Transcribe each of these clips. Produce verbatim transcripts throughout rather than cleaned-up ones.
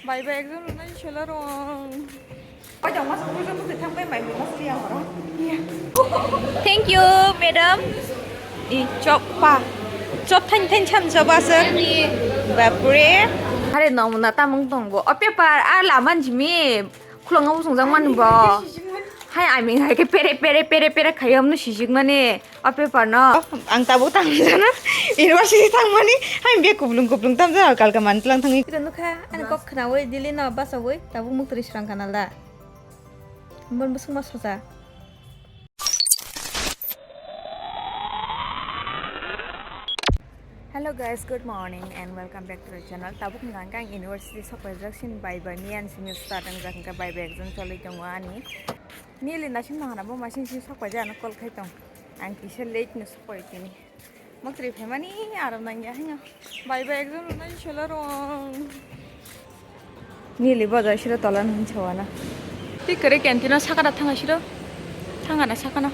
Bai bai, ekjon rwnai sela rong. Pai jong mas bujo bujo thang pai mai mas liya horo. Iya. Thank you, madam. I chop pa. Chop thain thain cham chop asa. Bapre. Are no na tamung tong bo. O paper a la man jimi. Khulong usung jang man bo. Hai ami hai ke pere pere pere pere khayam no sijik mani. O paper no. Ang tabuk tang jana. University tang mani. Hai be kublung kublung tam jana kalka man tlang thangwi. Ito nukha, ani kok khnawi dili no basawi tabuk muktri srang kanal da. Mon busung ma soja. Hello guys, good morning and welcome back to the channel. Tabuk ni hwnka ang university sok paijak sin bai bai ni ani simi start ang jak hwnka bai bai exam cholwi tongo ani. Nili naising nang hana bo masing sing sok paijak ano call khai tong. Ang kisa late no sok pai tini. Mokri phaimani aram nangya hino. Bai bai exam nai sela rong. Nili bojai siro tola nung chawana. Ti kere canteen o sakana thanga siro. Thanga na sakana.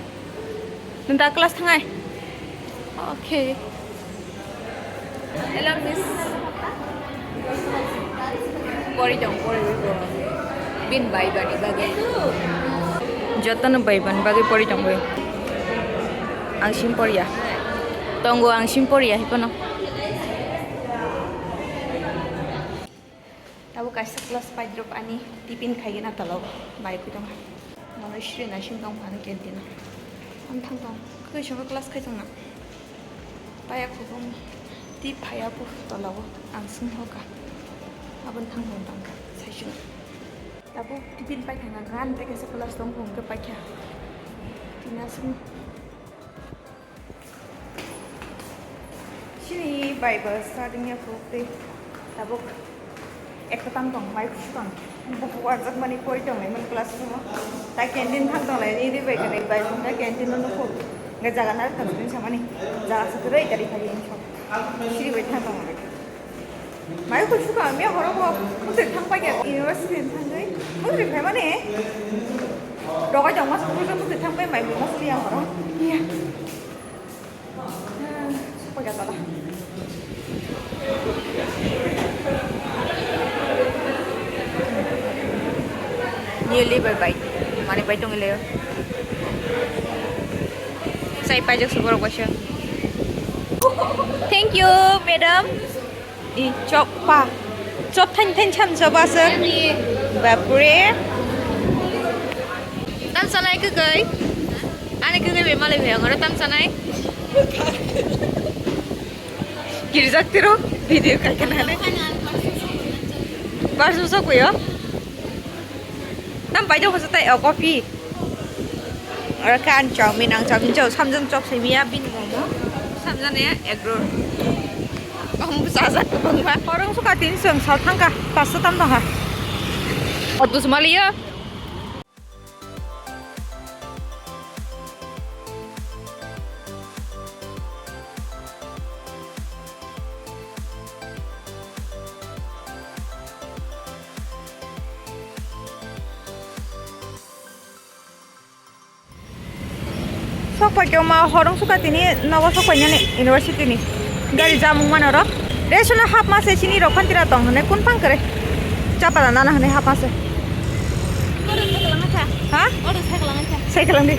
Nunda class thangai. Okay. Hello miss. Pori jong pori bo. Bin bai bani bagai. Jotono bai bani bagai pori jong bai. Ang sim poriya. Tongo ang sim poriya hipono. Tabuk kaisa class paidrop ani tiffin khaigena tolao bai khuitong. Mono sri naising tong phano canteen. Ang thang tong. Khe sabo class khaitong na. Paya khubung ti phaya bu tolao ang sing hoka. Abon thang tong tang saisung. Tabuk tiffin pai thang ang tei kaisa class tong phung khe paikha. Tina sung. Chini bai bo starting ya phuk tei tabuk ekta tam tong mai khushu tong buku warjak mani pori tong lai mani class room o ta canteen thang tong lai ni ri bai kani bai tong ta canteen no nukhuk nge jaga nari tong sini samani jaga sa kwrwi gari phai insok siri bai thang tong lai. Mai ko suka me horo ko mutri thang pa ya university thang dei mutri phai mane doga jong mas mutri thang pa mai mutri ya horo. Iya. Suka ya tala. New liver bike. Mane bai tong le. Sai pajak suka rok basya. Thank you, madam. I chop pa. Chop thain thain cham chop asa. Bapre. Tam sanai kwkwi. Ani kwkwi be malai be angora tam sanai. Girjak tiro video kai kana ne. Parsu sok yo. Tam bai jok hosa tai o coffee. Oro khe ang chowmin, ang chowmin chao, samjang chop simi ya, bini momo, samjang ya egg roll. Om chajak kwbangma. Orang suka tin song sal thangka, pasta tam tongha. Auto sumaliya. Sok pai khe ma horong suka tini nogo sok pai nani university ni gari jamung mano ro. Resono hap mase chini rok phan tira tong hane kun pang kare chapala nana hane hap mase. Ha? Sai kalang di.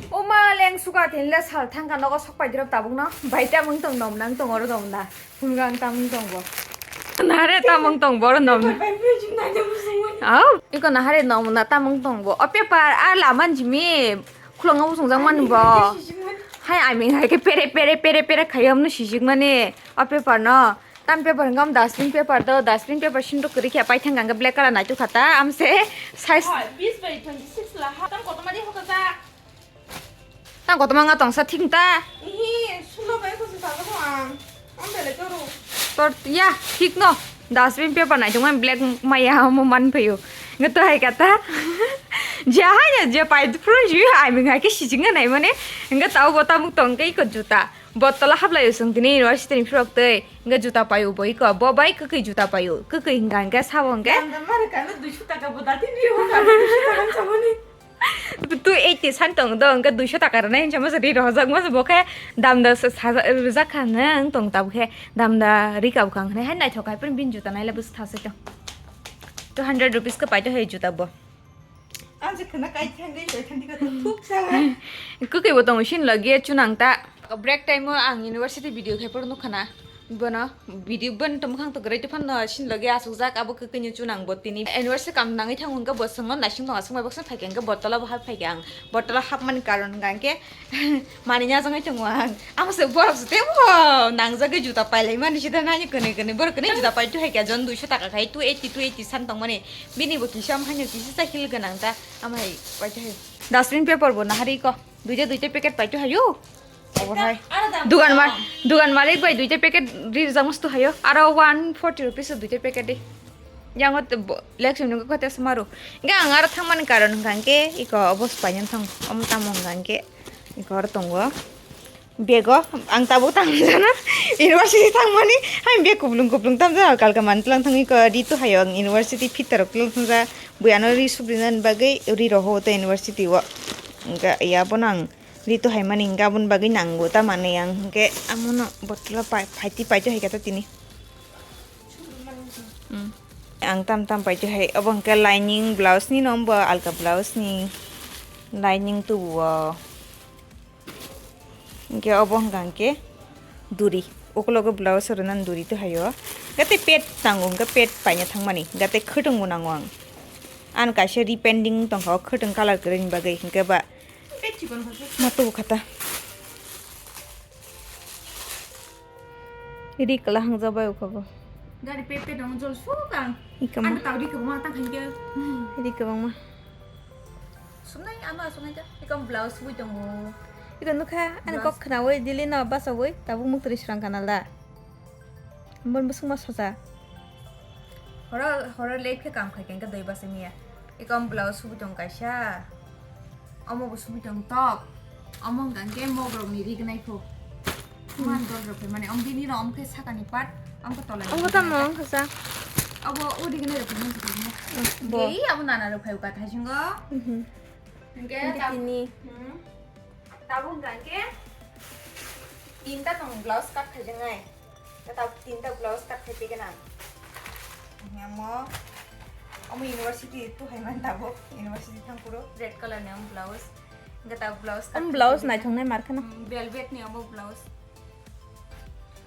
O ma leng suka tini le sal thangka nogo sok pai dirok tabuk no bai ta mung tong nom nang tong oro dom da. Phunukha ang tamung tongbo. Nare tamung tongbo oro nom. Paper bai bridge nai de musung. Au, iko nahare nom na tamung tongbo. O paper a laman jimi khulongo usung jang man bo. Hai aming hai ke pere pere pere pere khayam no sijik mani. O paper no. Tam paper ngam dustbin paper do, dustbin paper sinduk kiri khe pai thang ang black color nai tu khata. Am se size. Hai, bis bai twenty six la ha. Tam koto mari hoka ta. Tang kotorma wng tong sa thik ta? Ihi, sulo bai kusu sa ko ang. Ang bele toru. Tor ya thik no. Dustbin paper nai tong black maya mo man phayo. Nga to hai kata. Ja hai ya ja pai phuru ju ai ming hai ke sijing nai mane. Nga tau bo tamuk tong ke ko juta. Botol hablai usung tini university ni phirok tei. Nga juta payo boi ko. Bo bai kwkwi juta payo. Kwkwi hingga hingga sabo hingga. Ang mare kano duisu taka bo dati ni ho ka duisu taka samani. Two eighty san tong do, hwnkhe duiso taka rwnai hinsa masa ri rohorjak masa bo khe damda sa-, sa-, rijak kha hwnwi ang tong tabuk khe damda ri kabukha hwnwi hai naithok hai phano bini juta naila bwswk thasai tong. Two hundred rupees khe paito hai juta bo. Ang se khwna kai thang dei, kai thang dei, thuk sa. Kwkwi bo tongo sini logi chunang ta. Break time o ang university video khai phuru nukha na. Bono video, bono tongmwkhang to kwrwi tongphano sini logi asukjak, abo kwkwi ni chunang bo tini. University kam nangwi thango hwnkhe bo swngo naising tongo, aswk bai baksa phaikha hwnkhe bottle o bo hap phaikha ang. Bottle o hapmani karon hwnkha hwnkhe manwi nyajagwi tongo ang. Amo se borok se tebo nangjagwi juta pailaimani sida nani kwnwi kwnwi. Borok kwnwi juta paito hai khe jon duiso taka khai two eighty, two eighty san tongmani. Bini bo kisa, am haino kisa sa heel gwnang ta. Am hai paito hai. Dustbin paper bo nahari ko. Duita duita packet paito hayo. Obo hai. Dugan ma-, dugan malik bai duita packet ri rijak mustu hayo. Aro one forty rupees o duita packet di. Yango te bo-, lek simi nungkha kote sumaru. Hingke ang aro thangmani karon hingka hingke iko obo swpainani thang, omo tamo hingka hingke iko aro tongo. Bego ang tabuk tang jana university thangmani hai beg kuplung kuplung tam jana kalka mantlang thangwi ko ritu hayo ang university fitter rok tlang thangja buiano ri subrinani bagwi ri roho to university o hingke ya bono ang ritu haimani hingke aboni bagwi nango tamani ang hingke amono bottle o pai phaiti paito hai khe tini. Hmm. Ang tam tam paito hai obo hingke lining blouse ni no bo alka blouse ni lining tubu o. Hingke obo hingka hingke duri. Ukologo blouse rwna duri to hayo. Gate pet tango hingke pet paina thangmani. Gate khwtwng bo nango ang. Ang kaisa ri pending tongkha o khwtwng colour kwrwini bagwi hingke ba. Pet chikon kha. Ma tubu khata. Ri kala hangja bai ukhogo. Gari pet pet dong jol suk ang. Ikama. Ang tawdi kwbangma tang khankhe. Ri kwbangma. Sumnai ama sumnai ta. Ikam blouse bui tongo. Iko nukha, ani blouse. Kok khnawi dili no basawi tabuk muktri srang kanal da. Bon busung ma soja. Horo, horo late khe kam khai khe doi basa miya. Ikam blouse bui tong kaisa. Omo bo sumi tong tok. Omo hwnkha hwnkhe mogrok ni ri gnai pho. Hmm. Man dol rok phaimani. Om bini no om khe sakani part, om khe tolani part. Omo tamo wngkha sa? Obo o ri gnai rok phaimani. Hmm, bo. Gei abo nana rok phai uka thaisingo. Mhm. Hwnkhe hwnkhe tab-, tini. Hmm. Tabuk hwnkha hwnkhe tinta tong blouse cut khaijaknai. Kata tinta blouse cut khai pegena. Amo, amo university tu hai man tabuk, university thang puro red color ni amo blouse. Kata blouse cut khai pegena. Amo blouse naithok nai mar khana. Hmm, velvet ni amo blouse.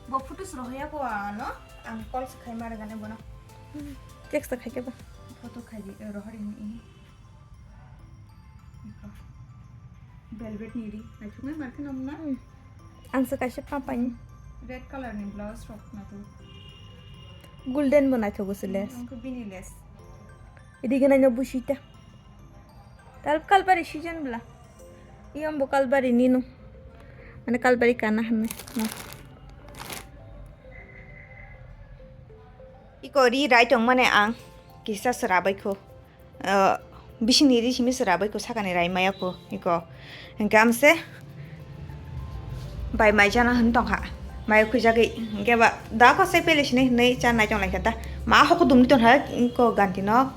Bo photo se rohoya ko ano, ang call se khai mar gane bono. Text ta khai ke ba. Photo khai di, eh, rohori ni. Velvet ni ri. Naithok nai mar khe nang na? Hmm. Ang se kaisa papaini. Red color ni blouse rok naithok. Golden bo naithok se lace. Ang khe bini lace. Ri gwnai no busi ta. Tal kalbari season bla. Iyam bo kalbari nino. Mane kalbari kana hanne. Na. Iko ri rai tong mane ang kisa sera bai kho. Ah, bisingni ri simi sera bai ko sakani rai maya ko iko. Hingke amse bai mai jana hin tongkha. Mai khuijagwi hingke ba da ko se pele sini hinui cha nai tong lai kha da. Ma hoko dumni tongkha ko ganti no.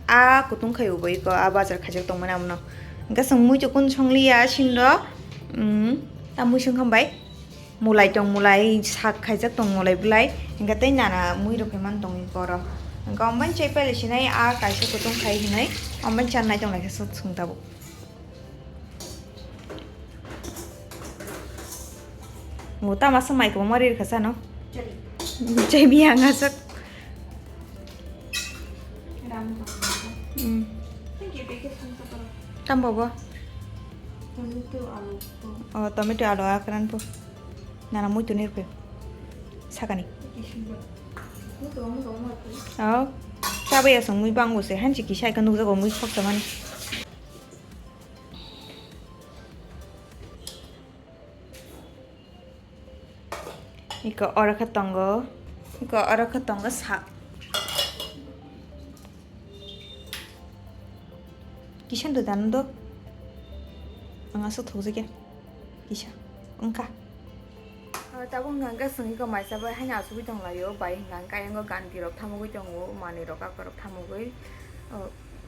A kutung khai ubo iko a bazar khaijak tongmani amono. Hingke chwng muitu kun songliya sinro. Mm, ta muisung hambai. Mulai tong, mulai sak khaijak tong, mulai bulai. Hingke tei nana mui rok phaiman tong iko oro. Hingke omo chai pele sinai a kaisa kutung khai hinui. Omo chanai tong lai khe sut sung tabuk. Bo tama se mai kwbangma ri rwkha sano. Chai. Chai biya nga sak. Ram tong. Hmm. Thank you, thank you, thank you. Tam bobo? Tomato, alu po. Oh, tomato, alu, akran po. Nana mui tunir pe. Sakani. Thank you, thank you. Muto, muto, muto. Oh. Sabai asong mui bango se. Hanchi kisa ka nukjago mui khoksa mani. Iko oro khe tongo, iko oro khe tongo sak. Kisa do dan do, ang aswk thokjagya, kisa, wngkha. Ah, tabuk hwnkha hwnkhe chwng iko maisa bai haino achugwi tonglaio, bai hwnkha hwnkhe ayang o ganti rok thamugwi tongo, manwi rok akorok thamugwi, oh,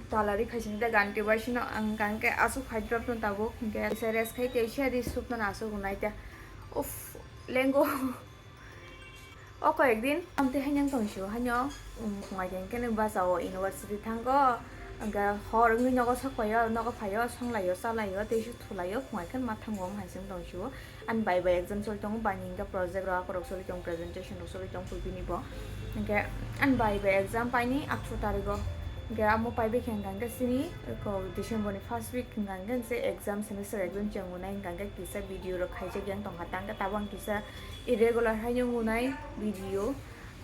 Salary khaising de ganti bai sino ang kan ke asuk hydrop no tabuk, hingke se rest khai te se ri sup no asuk unai te. Uff, lengo. O koyek din amte hainang tong sio, haino, um, phungai khe kene basa o university thango, hingke hor wngwi nogo sok paio, nogo phaio, songlaio, chalaio, tei se thulaio, phungai khe ma thango, haising tong sio. Ani bai bai exam choli tongo, bani hingke project rok, akorok choli tong, presentation rok choli tong, pui bini bo. Hingke ani bai bai exam paini atharoh tarigo. Hingke amo pai bai khe hingka hingke sini ko December ni first week hingka hingke se exam, semester exam cheng unai hingka hingke kisa video rok khaijak yang tongkha, tangke tabang kisa irregular haino unai video.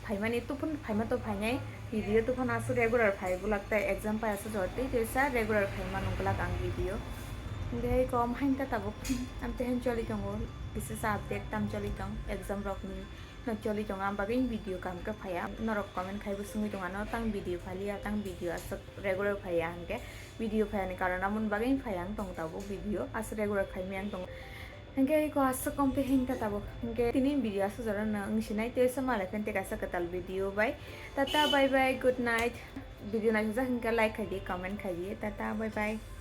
Phaimani tuphun phaima to phainai, video tuphun aswk regular phai bulak tai exam pai aswk jor tei tei sa regular phaima nung bulak ang video. Hingke kom hain ta tabuk amte hain choli tongo, kisa sa update tam choli tong exam rok ni no choli tongo, am bagwi video kam khe phaiya. Norok comment khai bo swngwi tongo ano tang video phaliya, tang video aswk regular phaiya hingke video phaiya ni karon amoni bagwi phaiya ang tong tabuk video aswk regular khaimya ang tong. Hingke iko aswk kom te hingka tabuk. Hingke tini video aswk jora no wng sinai tei se malai phen tei kaisa kwtal video bai. Tata bye bye, good night. Video naisajak hingke like khai di, comment khai di. Tata bye bye.